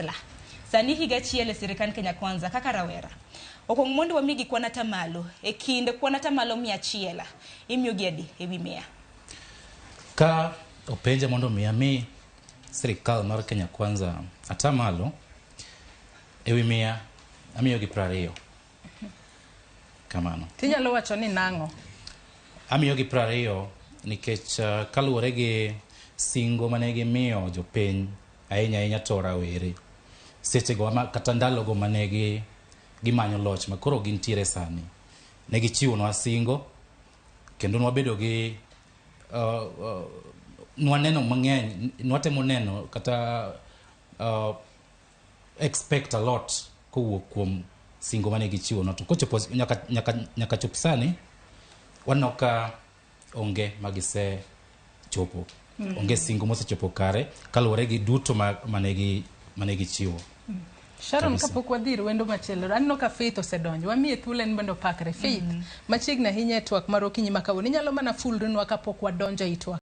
Hustler. Sani higa achiel e sirikand Kenya Kwanza kaka rawera. Okuong mondo wamigi kwan atamalo e kind kwan atamalo 100 imiyogi adi ewi 100? Ka openja mondo mi ami sirikal mar Kenya Kwanza atamalo ewi 100, amiyogi 20. Kamano. Tinyalo wacho ni nang'o? Amiyogi 20 nikech kaluwore gi singo mane gimiyo jopiny, ahinya ahinya to rawere sechego ama kata ndalogo mane gi gimanyo loch ma koro gintiere sani, ne gichiwonwa singo kendo nwabedo gi nwaneno mang'eny, nwatemo neno kata expect a lot kowuok kuom singo mane gichiwonwa, to kochopo nyaka chop sani waneno ka onge magise chopo. Onge singo mosechopo kare kaluwore gi duto mane gichiwo. Sharon, Kabisa. kapok wadhi ir wendo machielo, aneno ka Faith osedonjo. Wamiye thuolo en bende opakre. Faith, machiegni ahinya e twak mar okinyi ma kawuono. Inyalo mana fulrinwa kapok wadonjo ei twak.